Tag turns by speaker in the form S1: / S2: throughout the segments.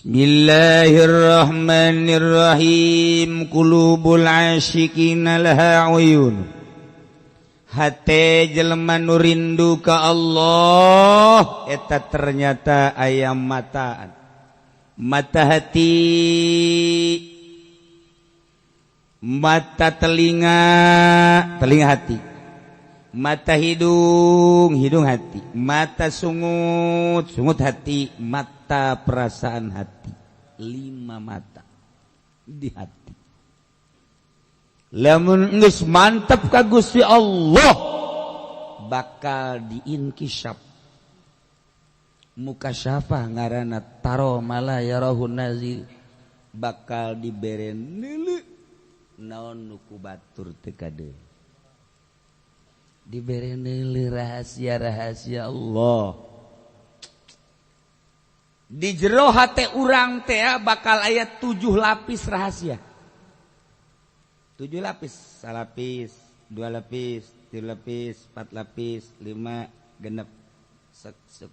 S1: Bismillahirrahmanirrahim. Qulubul asyiqina laha uyun. Hate jelema nu rindu ka Allah eta ternyata aya mataan. Mata hati, mata telinga, telinga hati, mata hidung, hidung hati, mata sungut, sungut hati, mata perasaan hati. Lima mata di hati. Lamun geus mantep ka Gusti Allah, bakal diinkisyaf, mukasyafah ngaranna, taro mala yarahun nazir, bakal dibere neuleu naon nu ku batur teu kade, dibere neuleu rahasia-rahasia Allah. Di jero hate urang teh bakal aya tujuh lapis rahasia, tujuh lapis, salapis, dua lapis, tiga lapis, empat lapis, lima, genep.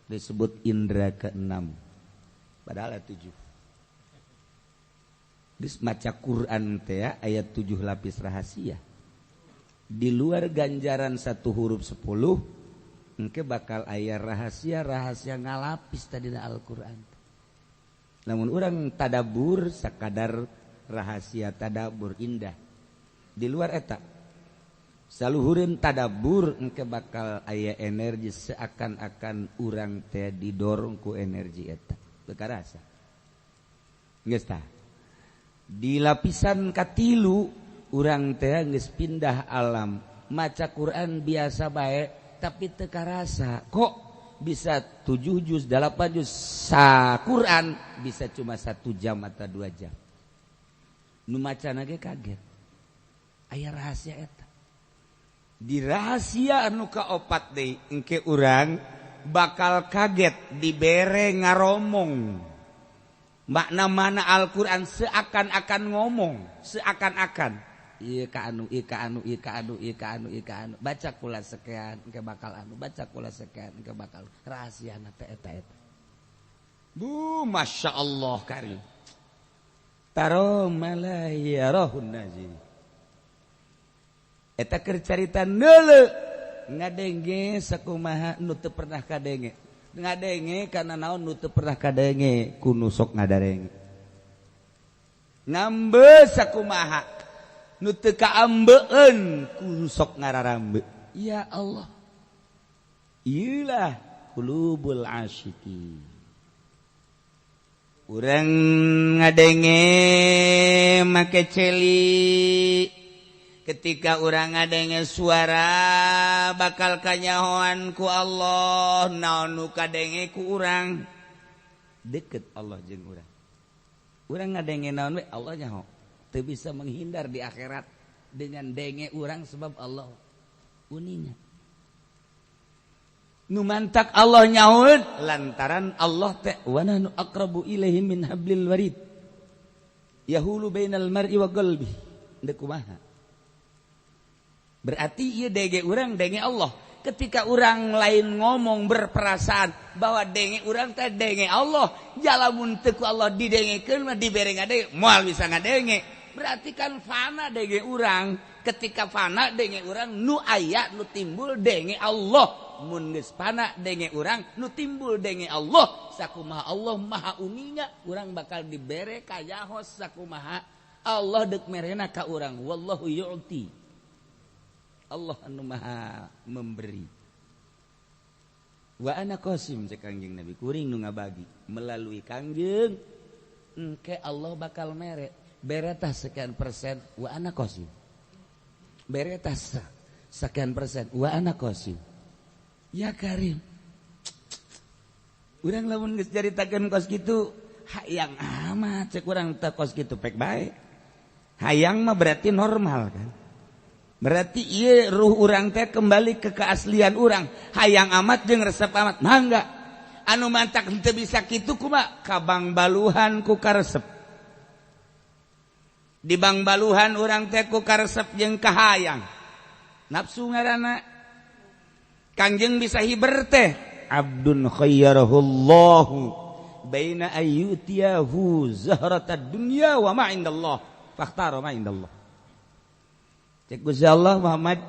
S1: Disebut indra keenam, padahal ada tujuh. Di maca Quran teh aya tujuh lapis rahasia. Di luar ganjaran satu huruf 10, engke bakal aya rahasia-rahasia ngalapis tadi Al-Quran. Namun orang tadabur sakadar rahasia tadabur indah. Di luar eta saluhureun tadabur, engke bakal aya energi seakan-akan urang teh didorong ku energi eta. Teu karasa geus tah. Di lapisan katilu, urang teh geus pindah alam, maca Quran biasa bae, tapi teu karasa kok bisa 7 juz, 8 juz sa Quran bisa cuma 1 jam atau 2 jam. Nu macana ge kaget. Aya rahasia eta. Di rahasia anu kaopat deui, engke urang bakal kaget dibere ngaromong makna mana Al-Quran, seakan-akan ngomong, seakan-akan iya ka anu, iya ka anu, iya ka anu, iya ka anu, iya ka anu, baca kula sekian engke bakal anu, baca kula sekian engke bakal rahasia teh eta eta. Bu, masya Allah karim. Taro mala yarahun nazir. Eta keur carita neuleu, ngadenge sakumaha nu teu pernah kadenge, ngadenge kana naon nu teu pernah kadenge ku nu sok ngadarenge, ngambe sakumaha nu teu kaambeun ku sok ngararambe. Ya Allah, iyalah qulubul asyiqin. Urang ngadenge make celi. Ketika urang ngadenge suara, bakal kanyahoan ku Allah naon nu kadenge ku urang. Deket Allah jeung urang. Urang ngadenge naon we, Allah nyaho. Teu bisa menghindar di akhirat dengan denge urang, sebab Allah uninga. Nu mantak Allah nyahoeun lantaran Allah teh wa nahnu aqrabu ilaihi min hablil warid, yahulu bainal mar'i wa qalbi. Deuk kumaha? Berarti ieu denge urang denge Allah. Ketika orang lain ngomong berperasaan bahwa denge urang teh denge Allah, jalamun teu ku Allah didengekeun mah, dibere ngadenge moal bisa ngadenge. Berarti kan fana denge urang. Ketika fana denge urang, nu aya, nu timbul denge Allah. Mun geus fana denge urang, nu timbul denge Allah. Sakumaha Allah maha uninga, urang bakal dibere kayaho sakumaha Allah dek merena ka urang. Wallahu yu'ti, Allah anu maha memberi. Wa ana qasim, cek Kangjeng Nabi, kuring nu ngabagi melalui Kangjeng. Engke Allah bakal mere beretah sekian persen, wa ana qasim, beretah sekian persen, wa ana qasim. Ya Karim. Urang lamun geus caritakeun kos kitu, hayang amat cek urang teh kos kitu pek bae. Hayang mah berarti normal kan. Berarti iya ruh urang teh kembali ke keaslian urang. Hayang amat jeung resep amat, mangga. Anu mantak henteu bisa kitu kumaha? Ka Bangbaluhan ku karesep. Di Bangbaluhan urang teh ku karesep jeung kahayang. Nafsu ngaranna. Kangjeng bisa hiber teh abdun khayyarahullahu. baina ayyutiyahu zahratad dunya wa ma indallah fakhtara ma indallah. Cek Gusti Allah Muhammad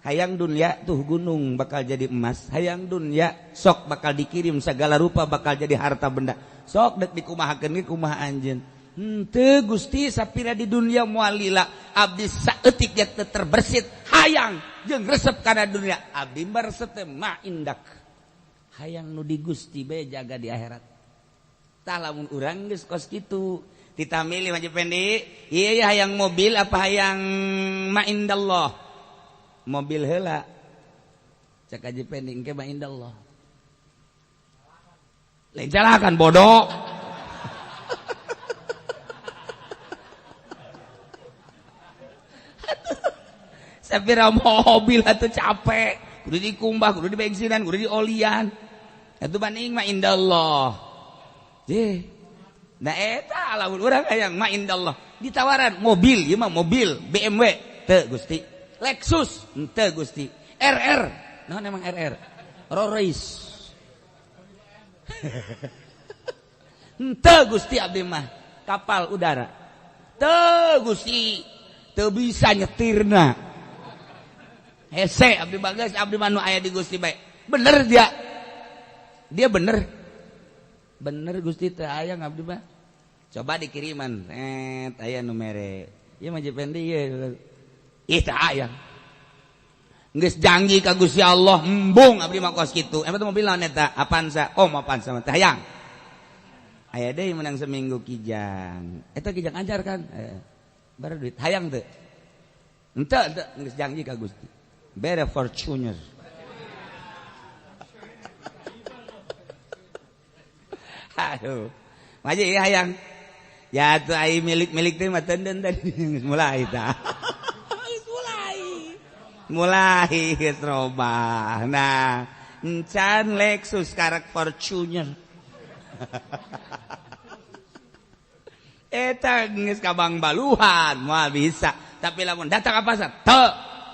S1: hayang dunia tuh gunung bakal jadi emas, hayang dunia sok bakal dikirim segala rupa bakal jadi harta benda, sok dek dikumahakeun ge kumaha anjeun. Henteu Gusti sapira di dunia moal lila abdi saeutik ge teu terbersit hayang jeung resep kana dunia abdi meresep teh ma indak hayang nu di Gusti bae jaga di akhirat. Tah lamun urang geus kos kitu tita milih Haji Pendi, iya ya hayang mobil apa hayang ma indallah? Mobil heula. Cek Haji Pendi engke ma indallah. Lain calakan bodoh. Sapira mobil atuh capek, kudu dikumbah, kudu dibensinan, kudu diolian. Atuh banding ma indallah. Jeh. Nah eta lamun urang hayang ma indallah ditawaran mobil ieu mah mobil BMW teu Gusti, Lexus henteu Gusti, RR naon emang RR Rolls henteu Gusti abdi mah kapal udara teu Gusti teu bisa nyetirna hese abdi bagas abdi mah nu aya di Gusti bae bener dia dia bener bener Gusti teu hayang abdi mah. Coba dikiriman, aya nu mere. Ieu mah Jependi ieu. Ih teu aya. Geus janji ka Gusti Allah, embung abdi mah kos kitu. Emang teh mobil naon eta? Avanza. Oh, Avanza mah teh hayang. Aya deui menang seminggu Kijang. Eta Kijang anjar kan? Bare duit hayang teu. Henteu teu geus janji ka Gusti. Bere Fortuner. Aduh. Maji hayang. Ya tuh ai milik-milik teh mah teunden tadi geus mulai tah. Geus mulai. Mulai geus robah. Nah, encan Lexus karak Fortuner. Eta geus ka Bang Baluhan moal bisa. Tapi lamun datang ka pasar, teu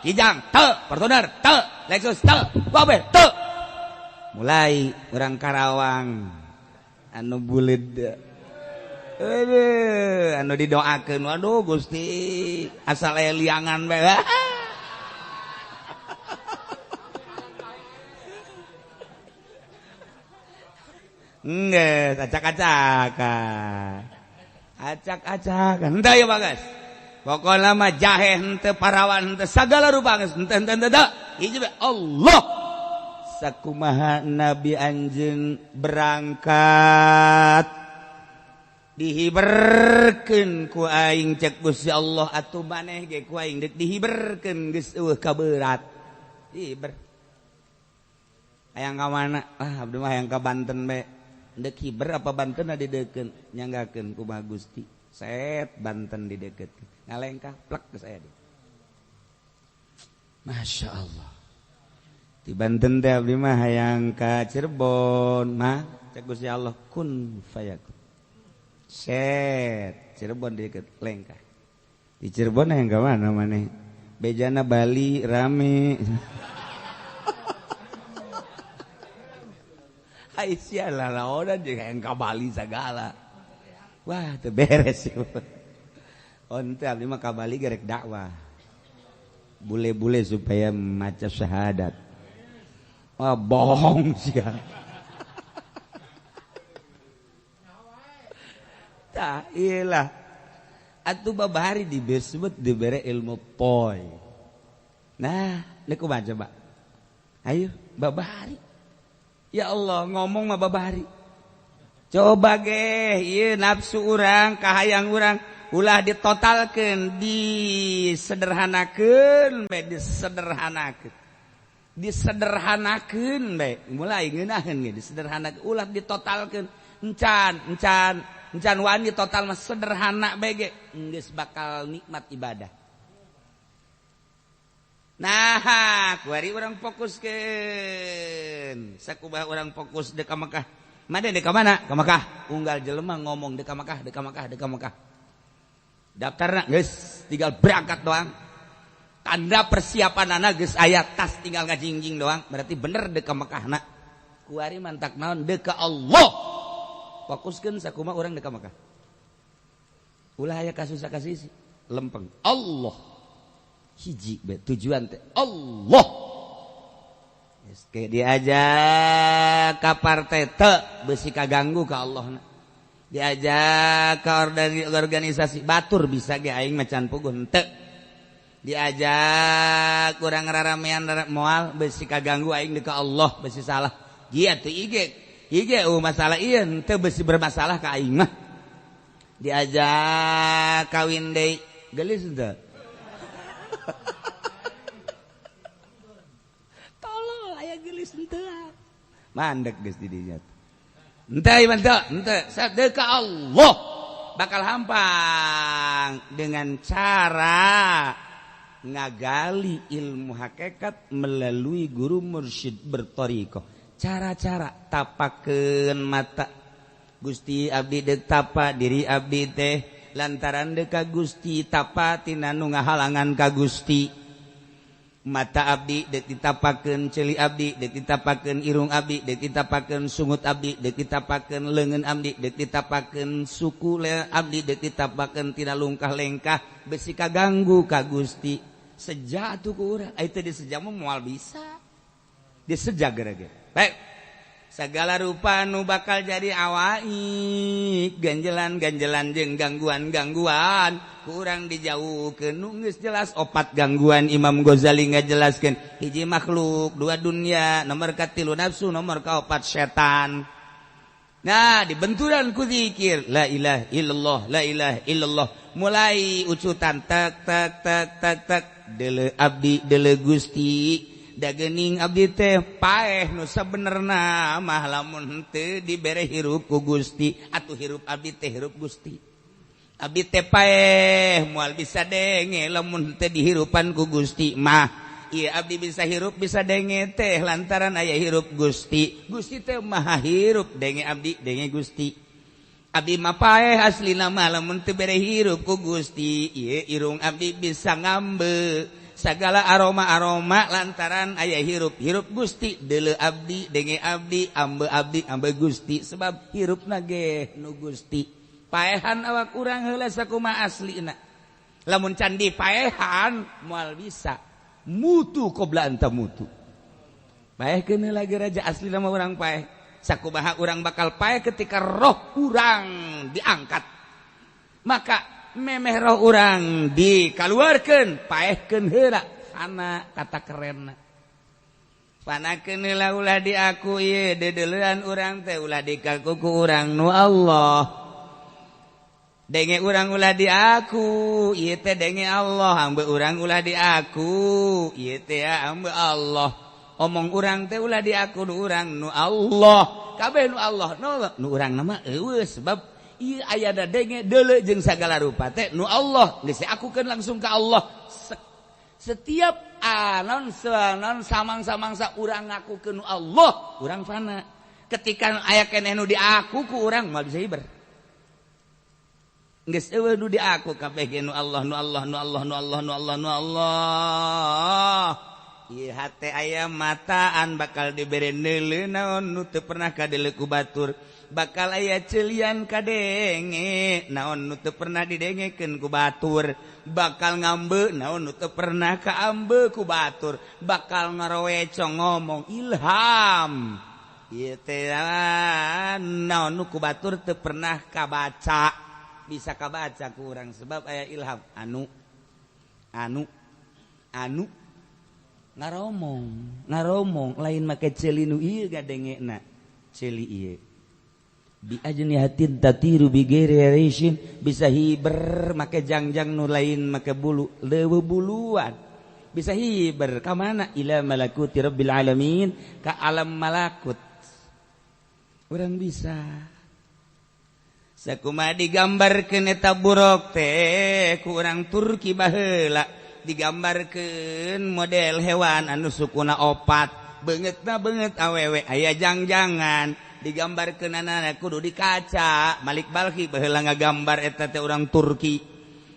S1: Kijang, teu Fortuner, teu Lexus, teu Mobil, teu. Mulai urang Karawang anu buleud. Aduh, anu didoakeun, waduh Gusti, asal aya liangan bae. Geus acak-acakan. Acak-acakan. Henteu ya bagas. Pokona mah jahe henteu parawan henteu sagala rupa geus henteu henteu henteu. Hiji bae Allah. Sakumaha Nabi anjeun berangkat dihiberkeun ku aing cek Gusti Allah atuh maneh ge ku aing deuk dihiberkeun geus eueuh kaberat. Hiber. Hayang ka mana? Ah abdi mah hayang ka Banten bae. Deuk hiber apa Banten dideukeun? Nyanggakeun kumaha Gusti. Set Banten dideukeutkeun. Ngalengkah plek ke saya di. Masya Allah. Di Banten teh abdi mah hayang ka Cirebon mah cek Gusti Allah kun fayakun. Set Cirebon deket lengkah. Di Cirebon yang ke mana maneh? Bejana Bali rame. Aisyah lah laonan jeung yang ka Bali sagala. Wah, teu beres. Onte abdi mah ka Bali gerek dakwah. Bule-bule supaya maca syahadat. Wah, bohong sia. Tah iyalah. Atuh babari disebut dibere ilmu poy. Nah, niku kumaha coba? Ayo, babari. Ya Allah, ngomong mah babari. Coba ge, ieu nafsu urang, kahayang urang ulah ditotalkeun, disederhanakeun bae, disederhanakeun. Disederhanakeun bae, mulai ngeunaheun ge disederhanakeun, ulah ditotalkeun. Encan, encan encan wani total mah sederhana bae ge geus bakal nikmat ibadah. Nah, kuari urang fokuskeun. Sakumaha urang fokus deuk ka Mekah. Made deuk ka mana? Ka Mekah. Unggal jelema ngomong deuk ka Mekah, deuk ka Mekah, deuk ka Mekah. Daftarna geus tinggal berangkat doang. Tanda persiapanana geus aya tas tinggal ngajingjing doang. Berarti bener deuk ka Mekahna. Kuari mantak naon deuk ka Allah. Fokuskeun sakumaha urang dek ka Mekah. Ulah aya kasus kasih lempeng. Allah. Hiji be tujuan teh Allah. Geus diajak ka partai teu besi kaganggu ka Allah. Diajak ka organisasi batur bisa ge aing macan puguh henteu. Diajak kurang raramean moal besi kaganggu aing di ka Allah besi salah. Gia teu ige. Ige masalah ieu henteu besi bermasalah ka aing mah. Diajak kawin deui gelis henteu. Tolol aya gelis henteu. Mandek geus di dinya. Henteu ieu henteu, henteu sadeu ka Allah bakal hampang dengan cara ngagali ilmu hakikat melalui guru mursyid berthariqah. Cara-cara tapakeun mata Gusti abdi deuk tapa diri abdi teh lantaran deuk ka Gusti tapa tina nu ngahalangan ka Gusti. Mata abdi deuk ditapakeun, ceuli abdi deuk ditapakeun, irung abdi deuk ditapakeun, sungut abdi deuk ditapakeun, leungeun abdi deuk ditapakeun, suku abdi deuk ditapakeun tina lungkah lengkah besi kaganggu ka Gusti. Seja atuh ku urang, ai teu diseja mah moal bisa. Diseja gara-gara. Baik. Segala rupa nu bakal jadi awaik ganjelan-ganjelan jeung gangguan-gangguan kurang dijauhkeun. Nu geus jelas opat gangguan Imam Ghazali ngajelaskeun hiji makhluk, dua dunia, nomor katilu nafsu, nomor kaopat setan. Nah dibenturan ku zikir la ilaha illallah la ilaha illallah mulai ucutan tek tek tek tek tek deuleu abdi deuleu Gusti. Dagening abdi teh paeh nu sabenerna mah lamun henteu dibere hirup ku Gusti atuh hirup abdi teh hirup Gusti. Abdi teh paeh moal bisa denge lamun henteu dihirupan ku Gusti mah. Ieu abdi bisa hirup bisa denge teh lantaran aya hirup Gusti. Gusti teh maha hirup denge abdi denge Gusti. Abdi mah paeh aslina mah lamun teu bere hirup ku Gusti. Ieu irung abdi bisa ngambe segala aroma-aroma lantaran aya hirup hirup Gusti. Deuleu abdi denge abdi ambe abdi ambe Gusti sebab hirupna ge nu Gusti. Paehan awak urang heula sakumaha aslina. Lamun can dipaehan moal bisa mutu qobla anta mutu. Paehkeun heula ge raja aslina mah urang paeh. Sakumaha urang bakal paeh ketika roh urang diangkat. Maka memeh roh urang dikaluarkeun paehkeun heula sana kata kerenna. Panakeun heula ulah diaku ieu deudeulean urang teh ulah dikaku ku urang nu Allah. Denge urang ulah diaku ieu teh denge Allah, ambe urang ulah diaku ieu teh ambe Allah. Omong urang teh ulah diaku nu urang nu Allah. Kabeh nu Allah nu urang mah eueuh sebab ieu aya da denge deuleu jeung sagala rupa teh nu Allah geus diakukeun langsung ka Allah. Setiap anon sanon samang-samangsa urang ngakukeun nu Allah, urang fana. Ketika aya keneh nu diaku ku urang moal bisa hiber. Geus eueuh nu diaku kabeh ge nu Allah nu Allah nu Allah nu Allah nu Allah nu Allah. Ieu hate aya mataan bakal dibere neuleu naon nu teu pernah kadeuleu ku batur. Bakal aya celian kadenge naon nu teu pernah didengekeun ku batur. Bakal ngambe naon nu teu pernah kaambe ku batur. Bakal ngarowecong ngomong ilham ieu teh naon nu ku batur teu pernah kabaca. Bisa kabaca ku urang sebab aya ilham anu anu anu ngaromong ngaromong lain make ceuli nu ieu gadengena ceuli ieu bi ajnihatin tatiru bi ghairi rishin bisa hiber make jangjang nu lain make bulu leuweuh buluan bisa hiber ka mana ila malakuti rabbil alamin ka alam malakut urang bisa. Sakumaha digambarkeun eta buruk teh ku urang Turki baheula digambarkeun model hewan anu sukuna opat beungeutna beungeut awewe aya jangjangan digambarkeunana kudu di kaca. Malik Balkhi baheula ngagambar eta teh urang Turki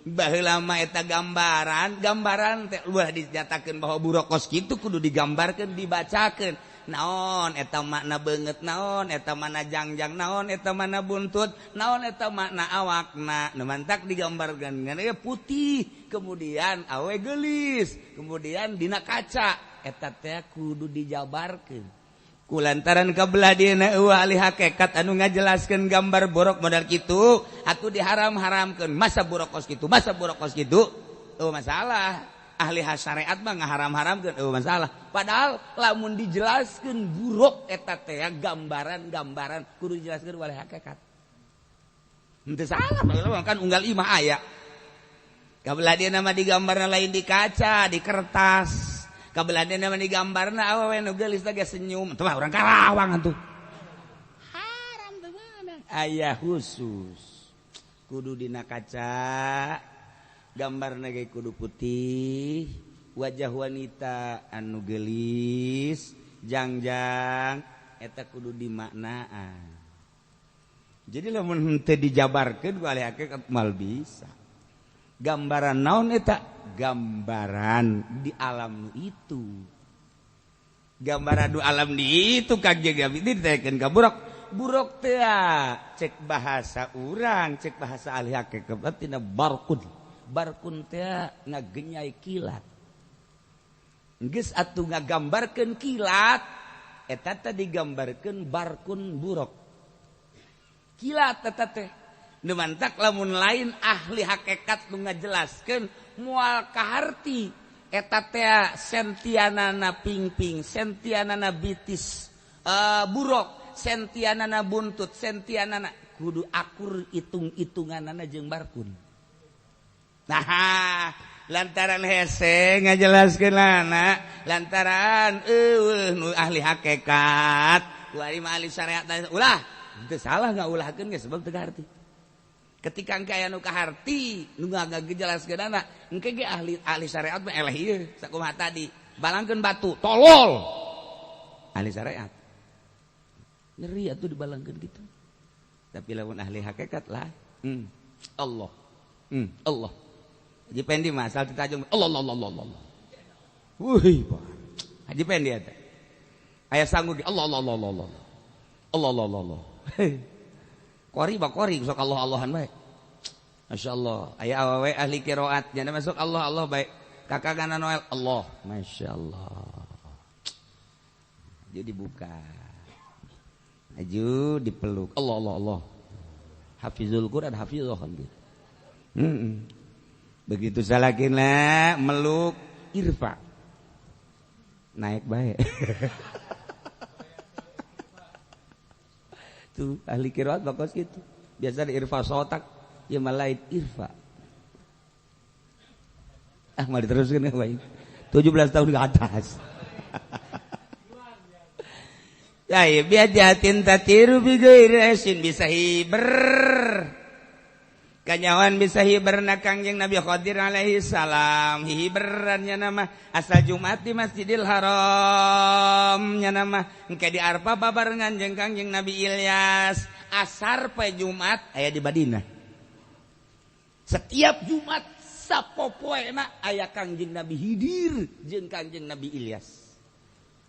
S1: baheula mah eta gambaran gambaran teh ulah dinyatakeun bahwa buruk kos kitu kudu digambarkeun dibacakeun. Naon eta makna beungeut, naon eta makna jangjang, naon eta makna buntut, naon eta makna awakna. Nu mantak digambarkeun ngan putih, kemudian awe geulis, kemudian dina kaca eta teh kudu dijabarkeun. Kulantaran kabelah dieuna eueuh ahli hakikat anu ngajelaskeun gambar borok modal kitu, atuh diharam-haramkeun. Masa borok kos kitu, masa borok kos kitu? Oh, masalah. Ahli syariat mah ngaharam-haramkeun, eueuh masalah. Padahal lamun dijelaskeun buruk eta teh gambaran-gambaran kudu dijelaskeun oleh hakikat. Henteu salah, kan unggal imah aya. Kabelah dieuna mah digambarna lain di kaca, di kertas. Kabelah dieuna mah digambarna awewe nu geulis teh senyum. Teu mah urang Karawang atuh. Haram teu meunang. Aya khusus. Kudu dina kaca. Gambarna ge kudu putih, wajah wanita anu geulis, jangjang eta kudu dimaknaan. Jadi lamun henteu dijabarkeun ku ahli hakikat mal bisa. Gambaran naon eta? Gambaran di alam itu. Gambaran di alam di itu Kangjeng Nabi ditekeun ka buruk. Buruk teh cek bahasa urang, cek bahasa ahli hakikat tina barkun. Barkun teh ngagenyai kilat. Geus atuh ngagambarkeun kilat, eta teh digambarkeun barkun buruk. Kilat eta teh. Nu mantak lamun lain ahli hakikat nu ngajelaskeun moal kaharti eta teh sentianana pingping, sentianana bitis buruk, sentianana buntut, sentianana kudu akur hitung-hitunganana jeung barkun. Nah, lantaran hese ngajelaskeun lana, lantaran eueuh nu ahli hakikat, ku ari mah ahli syariat ulah, teu salah ngaulahkeun ge sebab teu kaharti. Ketika engke aya nu kaharti, nu ngajelaskeunana, engke ge ahli ahli syariat mah eleh ieu sakumaha tadi, balangkeun batu, tolol. Ahli syariat. Ngeri atuh dibalangkeun kitu. Tapi lamun ahli hakikat lah, Allah. Allah. Haji Pendi mah asal ditajung Allah Allah Allah Allah. Wih, Haji Pendi eta. Aya sanggup di Allah Allah Allah Allah. Allah Allah Allah Allah. Kori ba kori sok Allah Allahan bae. Masyaallah. Aya awewe ahli qiraat nya masuk Allah Allah bae. Kakak kana Noel Allah. Masyaallah. Jadi buka. Aju dipeluk Allah Allah Allah. Hafizul Quran hafizah kan gitu. Begitu salakina meluk irfa naik baik. Tuh ahli qiraat bakos gitu. Biasa di irfa sotak ya malain irfa. Ah mau diteruskan enggak baik. 17 tahun ke atas. Ya biajatin tatiru bi ghairi bisa hiber. Kanyawan bisa hiberna Kangjeng Nabi Khadir alaihi salam. Hiberannya nama asal Jumat di Masjidil Haram nya nama engke di Arfa babarengan jeung Kangjeng Nabi Ilyas. Asar pe Jumat aya di Madinah. Setiap Jumat sapopoena aya Kangjeng Nabi Hidir jeung Kangjeng Nabi Ilyas.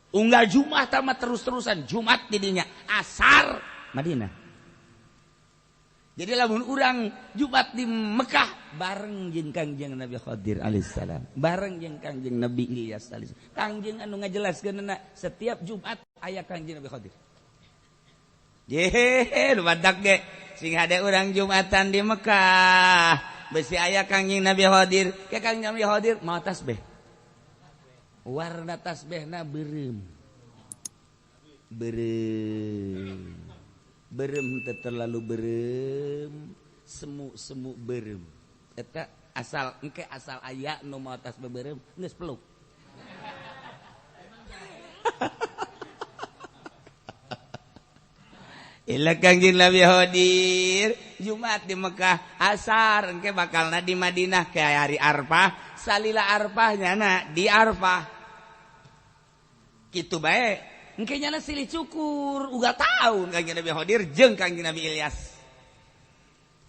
S1: Unggal Jumat mah terus-terusan Jumat didinya asar Madinah. Jadi lamun urang Jumat di Mekah bareng jeung Kangjeng Nabi Khadir alaihissalam, bareng jeung Kangjeng Nabi Ilyas alaihissalam. Kangjeng anu ngajelaskeunna setiap Jumat aya Kangjeng Nabi Khadir. Jehe, nu badak ge sing hade urang Jumatan di Mekah, besi aya Kangjeng Nabi Khadir. Ke Kangjeng Nabi Khadir mawa tasbih. Warna tasbihna beureum. Beureum. Berem terlalu berem, semu-semu berem. Eta asal engke asal aya nu mawa tasbih berem geus peluk. Ila Kangjeng Nabi Khadir Jumat di Mekah, asar engke bakalna di Madinah ke hari Arfah, salila Arfah nyana di Arfah. Kitu bae. Engke nyana silih cukur uga taun Kangjeng Nabi Khadir jeung Kangjeng Nabi Ilyas.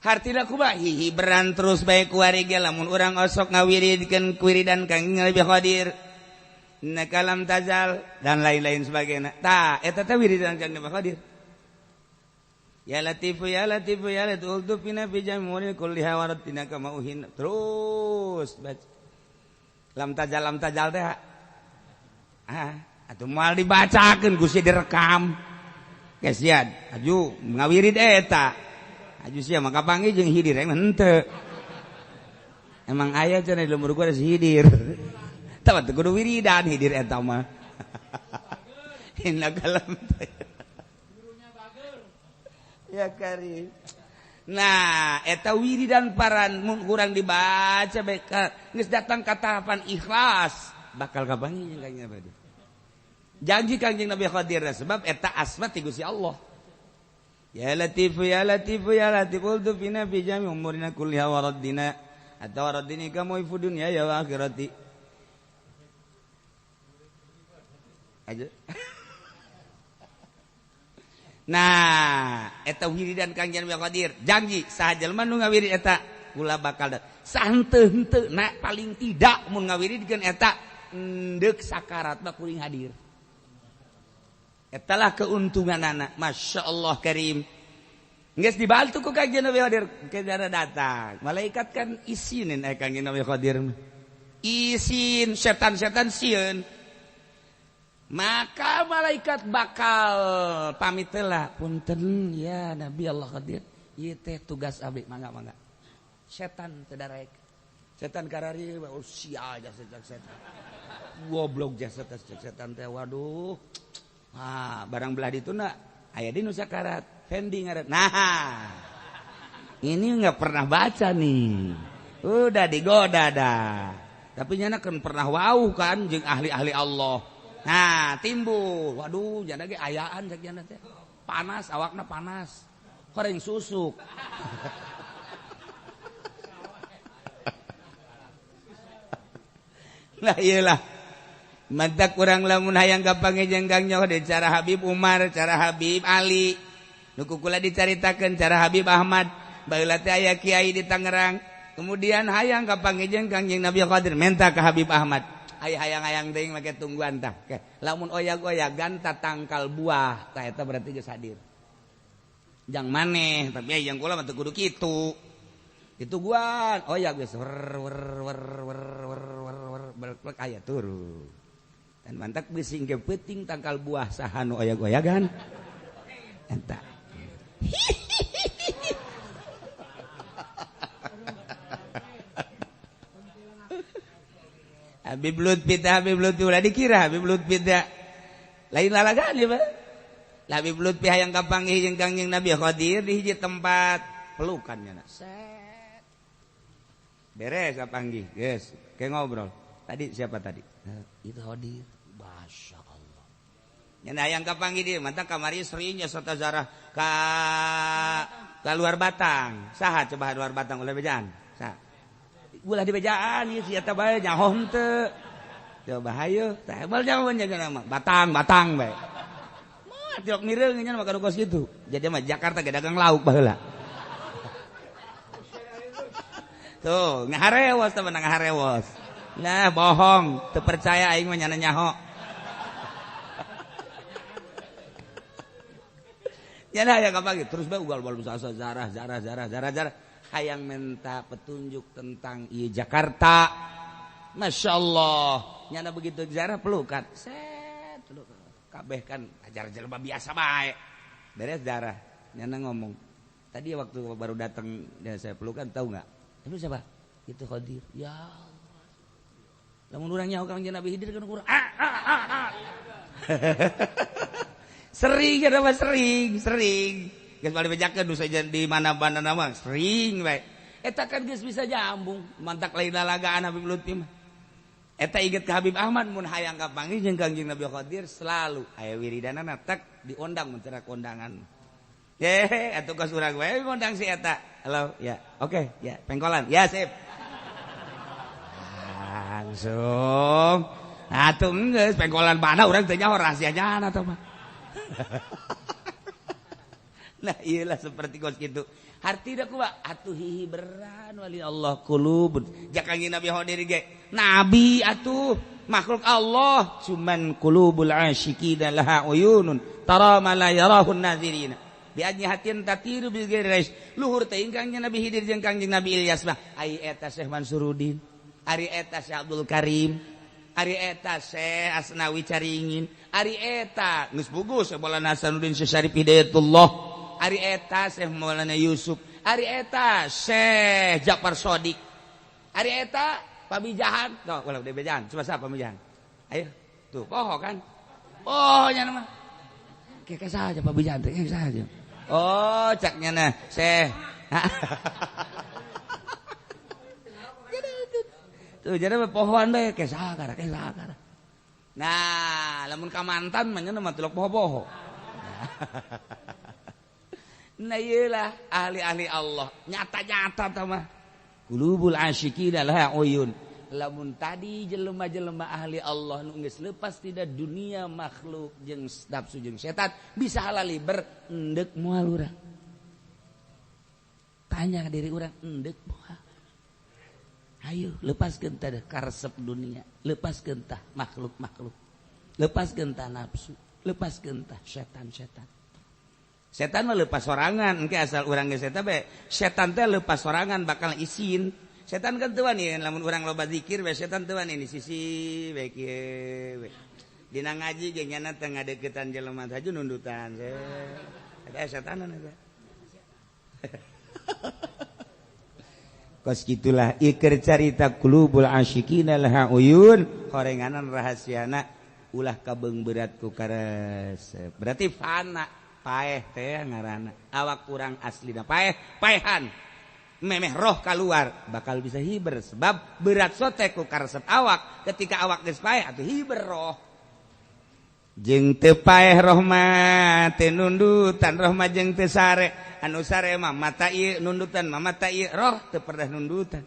S1: Hartina kumaha hihiberan terus bae kuari ge lamun urang osok ngawiridkeun kuiridan Kangjeng Nabi Khadir. Innaka lam tazal dan lain-lain sebagainya. Tah eta teh wiridan Kangjeng Nabi Khadir. Ya Latifu ya Latifu ya Latifu ultufina fi jamuri kulliha waratina kama uhin. Terus baca. Lam tajal teh. Ah, atuh moal dibacakeun ku si direkam. Kesian, aju ngawirid eta. Aju sia maka panggih jeung hidir emang henteu. Emang aya cenah di lembur gua ada si hidir. Tah teu kudu wiridan hidir eta mah. Innaka lam ya karim. Nah, eta wiridan paran mun kurang dibaca bae geus datang ka tahapan ikhlas bakal kapanggih jeung Kangjeng Nabi. Janji Kangjeng Nabi Khadir sebab eta asma ti Gusti Allah. Ya Latif ya Latif ya Latif ultufina fi jami umurina kulliha wa raddina atau raddini kamu fi dunya ya wa akhirati. Aja. Nah, eta wiridan Kangjeng Nabi Khadir janji saha jelema nu ngawirid eta kula bakal sahenteu-henteu na paling tidak mun ngawiridkeun eta endeuk sakarat mah kuring hadir. Etalah keuntunganana, Masya Allah karim. Geus dibantu ku Kangjeng Nabi Khadir, kejar datang. Malaikat kan isinin Kangjeng Nabi Khadir. Isin setan-setan sieun. Maka malaikat bakal pamit lah, punten ya Nabi Allah Khadir, ieu teh tugas abdi mangga-mangga. Setan teu darek. Setan karari oh sia jasa setan. Goblok jasa setan teh waduh. Ah, barang belah dituna aya di nu sakarat, Fendi ngaran. Nah. Ini enggak pernah baca nih. Udah digoda dah. Tapi nyana kan pernah wau kan jeung ahli-ahli Allah. Nah, timbul. Waduh, janda ge ayaan cek janda teh. Panas, awakna panas. Koreng susuk. Lah iyalah. Mantap kurang lamun hayang kapanggih jeung Kang Nyoh di cara Habib Umar, cara Habib Ali. Nu kukula dicaritakeun cara Habib Ahmad. Baheula teh aya kiai di Tangerang. Kemudian hayang kapanggih jeung Kangjeng Nabi Khadir minta ka Habib Ahmad. Ay hayang-hayang teuing make tungguan tah. Lamun oyag-oyagan ta tangkal buah, tah eta berarti geus hadir. Jang maneh, tapi hayang kula mah teu kudu kitu. Ditungguan, oyag geus wer wer wer wer wer wer wer berplek aya turun. Dan mantak bisi engke peuting tangkal buah saha nu oyag-oyagan. Eta. Habib Lutfi teh Habib Lutfi ulah dikira Habib Lutfi teh lain lalagaan ya Pak. Habib Lutfi hayang kapanggih jeung Kangjeng Nabi Khadir di hiji tempat pelukan nya. Set. Beres kapanggih, geus, kayak ngobrol. Tadi siapa tadi? Itu Khadir. Masya Allah. Nya hayang kapanggih dia mantap kamari sering nya serta zarah ka luar Batang. Saha coba luar Batang ulah bejaan? Saha? Ulah di bejaan ieu si eta bae nyaho henteu. Coba hayu, tah bal nyaho nya mah. Batang, batang bae. Moal tiok mireung nya mah kos kitu. Jadi mah Jakarta ge dagang lauk baheula. Tuh, ngaharewos teh menang ngaharewos. Nah, bohong, teu percaya aing mah nyana nyaho. Nyana aya kapanggih terus bae ugal-ugal zarah zarah zarah zarah zarah. Hayang minta petunjuk tentang ieu Jakarta. Masya Allah. Nyana begitu jarah pelukan. Set pelukan. Kabeh kan ajar jelema biasa bae. Beres darah. Nyana ngomong. Tadi waktu baru datang ya saya pelukan tahu enggak? Itu siapa? Itu Khadir. Ya Allah. Lamun urang nyaho Kangjeng Nabi Khidir kan urang ah ah ah ah. Sering kada mah sering, sering. Geus balik bejakeun nu saja di mana-mana mah sering bae. Eta kan geus bisa jambung, mantak lain lalagaan Habib Lutfi mah. Eta inget ka Habib Ahmad mun hayang kapanggih jeung Kangjeng Nabi Khadir selalu aya wiridanana tak diondang mun teu kondangan. Ye, atuh kos urang wae ngondang si eta. Halo, ya. Oke, ya, pengkolan. Ya, sip. Langsung. Atuh geus pengkolan mana urang teh nyaho rahasianya atuh mah. Nah iyalah seperti kos gitu. Hartina kumaha? Atuh hihi beran wali Allah qulubun. Jakangi Nabi Khadir ge. Nabi atuh. Makhluk Allah cuman qulubul asyiqina laha uyunun tara ma la yarahun nazirina bi ajnihatin tatiru bi ghairi. Luhur teh Kangjeng Nabi Khidir jeung Kangjeng Nabi Ilyas mah. Ai eta Syekh Mansuruddin, ari eta Syekh Abdul Karim, ari eta Syekh Asnawi Caringin, ari eta geus bugus Maulana Hasanuddin, Syekh Syarif Hidayatullah, ari eta Syekh Maulana Yusuf, ari eta Syekh Ja'far Shodiq, ari eta Pamijahan. Tuh, ulah Pamijahan, coba siapa Pamijahan? Ayo, tuh, poho kan? Oh, nya mah. Kayak saja Pamijahan teh, kayak saja. Oh, caknya nah, Syekh. Tuh, jadi pohoan bae kayak sakara, kayak sakara. Nah, lamun ka mantan mah nya mah tilok poho-poho. Nah, iyalah ahli-ahli Allah, nyata-nyata tah mah. Qulubul asyiqina laha uyun. Lamun tadi jelema-jelema ahli Allah nu geus lepas tidak dunia makhluk jeung nafsu jeung setan bisa halaliber endek moal urang. Tanya ke diri urang, endek moal? Ayo lepaskeun tah karesep dunia, lepaskeun tah makhluk-makhluk, lepaskeun tah nafsu, lepaskeun tah setan-setan. Setan mah lepas sorangan, engke asal urang geus eta bae. Setan teh lepas sorangan bakal isin. Setan kan teu wani lamun urang loba zikir bae, setan teu wani di sisi bae kieu bae. Dina ngaji ge nyana teh ngadeukeutan jelema teh nundutan. Eta setanan eta. Kos gitulah iker carita qulubul asyiqina laha uyun, horenganan rahasiana ulah kabeung berat ku karesep. Berarti fana paeh teh ngaranna awak kurang aslina paeh paehan memeh roh keluar bakal bisa hiber sebab berat sote ku karesep awak. Ketika awak geus paeh atuh hiber roh jeung teu paeh roh mah teu nundutan, roh mah jeung teu sare. Anu sare mah mata ieu nundutan mah mata ieu, roh teu pernah nundutan.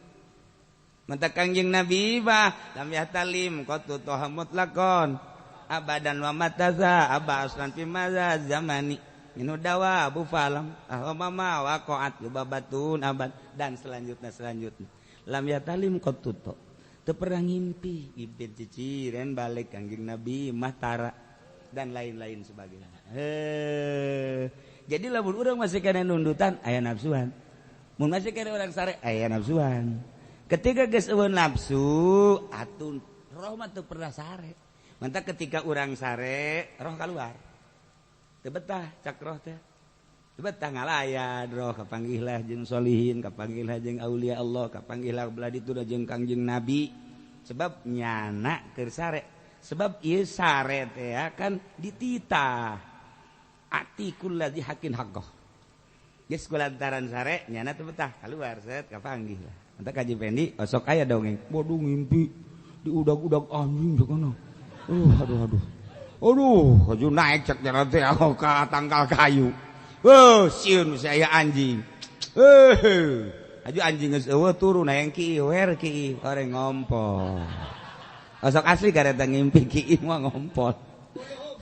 S1: Mata Kangjeng Nabi bah lam yahtalim qatu toha mutlaqon abadan wa mataza aba aslan fi maza zamani minu dawa abu falam ah mama waqaat babatun abad dan selanjutnya selanjutnya. Lam yatalim qatuto teu pernah ngimpi, ngimpi ciciren balik Kangjeng Nabi mah tara dan lain-lain sebagainya. Jadi lamun urang masih kana nundutan aya nafsuan, mun masih kana urang sare aya nafsuan. Ketika geus eueun nafsu atuh roh mah teu pernah sare. Mantap ketika urang sare roh keluar teu betah cak roh teh, teu betah ngalayan roh, kapanggihlah jeung solihin, kapanggihlah jeung aulia Allah, kapanggihlah belah ditu jeung Kangjeng Nabi. Sebab nyana keur sare, sebab ieu sare teh kan dititah atikul ladzi hakin haqqah. Geus kulantaran sare nyana teu betah keluar set kapanggih lah. Mantap Kaji Pendi osok aya dongeng, bodoh ngimpi diudag-udag anjing kana. Aduh aduh. Aduh, aju naik cek jalan teh ka tangkal kayu. Heuh, sieun saya anjing. Heuh, aju anjing geus eueuh turun hayang ki wer ki oreng ngompol. Osok asli kareta ngimpi ki mah ngompol.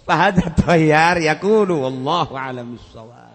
S1: Fahadha tayyar yaqulu wallahu a'lam bissawab.